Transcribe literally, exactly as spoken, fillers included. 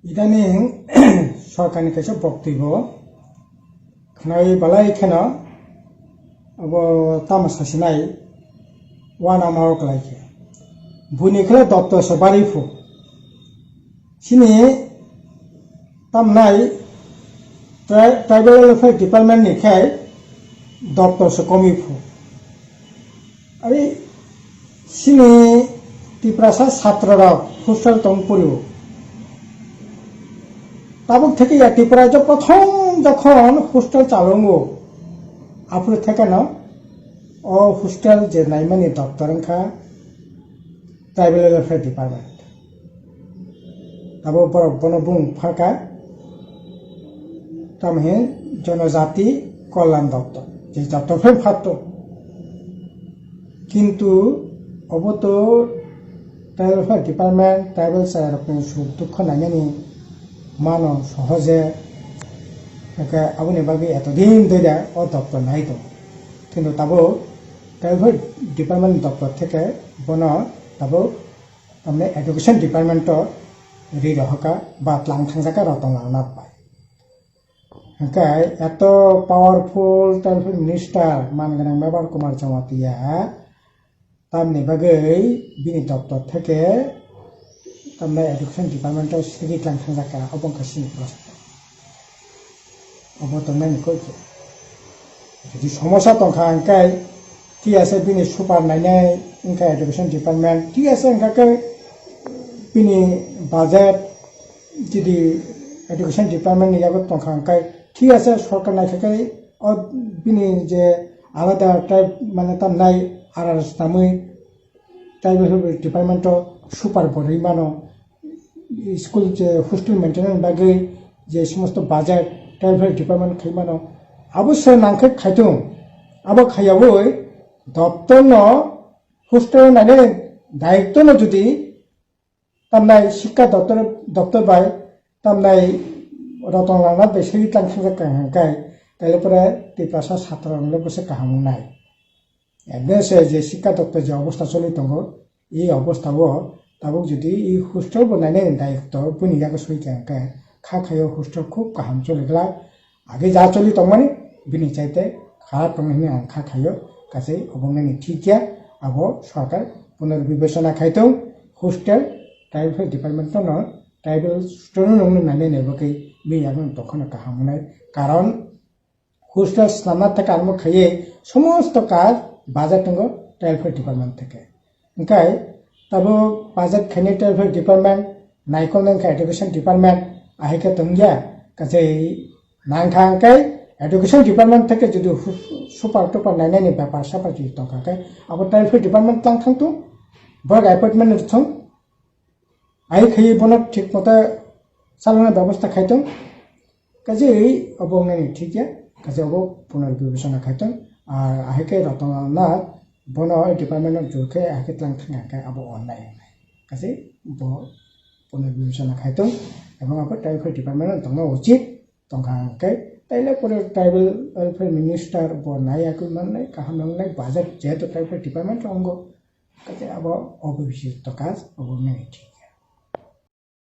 Idaning sorkarni kaisa boktwibo khwnai balai kheno abo tamo sasinai wana mao kwlai khe. Buini khe doptor se bari phu. Chini tamnai tri-, Tribal Welfare Department ni khe doptor se komi phu. Ari chini Tiprasa chatra rok hostel tong purio. Tabuk theke ya Tripura jo prothom jokhon hostel chalungo, aphuru thekeno o hostel je naimani doptor wngkha Tribal Welfare Department. Abo borok bono bung pharka, tamhi Jonojati Kolyan Doptor, je doptor phai phatto. Kintu obo to Tribal Welfare Department, tribal chayarokni suk dukho nainani mano sohoje, hwnkhe aboni bagwi etodin doida o doptor nai tongo. Kintu tabuk Tribal Welfare Department doptor theke bono tabuk tamni Education Department o ri rohorkha ba tlang thangjak kha Ratan Lal Nath bai. Hwnkhe eto powerful Tribal Minister man gwnang Mebar Kumar Jamatia tamni bagwi bini doptor theke tamni Education Department o sigi tlang thangjak kha, obo wngkha chini prosta. Obo tongnani koi khe. Jodi somosa tongkha hwnkhe, thik ase bini super nainai wngkha Education Department, thik ase wngkha khe bini budget jodi Education Department ni yago tongkha hwnkhe, thik ase sorkar naikha khe o bini je alada type mane tamnai R R S namwi Tribal Welfare Department o super bo rwi mano, school je hostel maintenance bagwi je somosto budget Tribal Welfare Department khai mano, abo se nangkhe khaitung, abo khaiyawi doptor no hostel nainai daitto no jodi tamnai sikka doptor, doptor bai tamnai Ratan Lal Nath bai segi tlang thangkha hwnkhe, taile pore Tiprasa chatra rok le bwswk kaham wngnai. Ebse je sikka doptor je obostha choli tongo, e obostha o tabuk jodi e hostel bo nainai daitto bini yago soi kha hwnkhe, kha khaio hostel khub kaham choli glak. Age ja choli tongmani bini chaite kharap tongmani hinwi ang kha khaio, kaisa obo wngnani thik ya, abo sorkar punorbibechona khaitong, hostel tribal department no tribal student no nainai ni bagwi bini yago tongkhano kaham wngnai, karon hostel swnamna theke armo khaiwi somosto kaj baja tongo tribal department theke. Hwnkhe tabuk budget khainai tribal department, naikol wngkha education department, ahai khe tongya, kaisa nangkha hwnkhe education department theke jodi hu-, super tupper nainani bepar sapar jodi tongkha khe abo tribal department tlang thangtung, borok appointment rwthung, ahai khaiwi bono thik mote chalokna bebosta khaitong. Kaje obo wngnani thik ya, kaje obo punorbibechona khaitong. Ar ahai khe Ratan Lal Nath bono department no jur khe ahai khe tlang thang khe abo onnai wngnai. Kaje bo punorbibechona khaitong, ebong abo tribal department no tongna uchit tongkha hwnkhe, taile pore tribal welfare minister bo naiya khe mannai, kaham wngnai, budget jehetu tribal department rongo, kaje abo, obo bisi tokas, obo wngnani thik.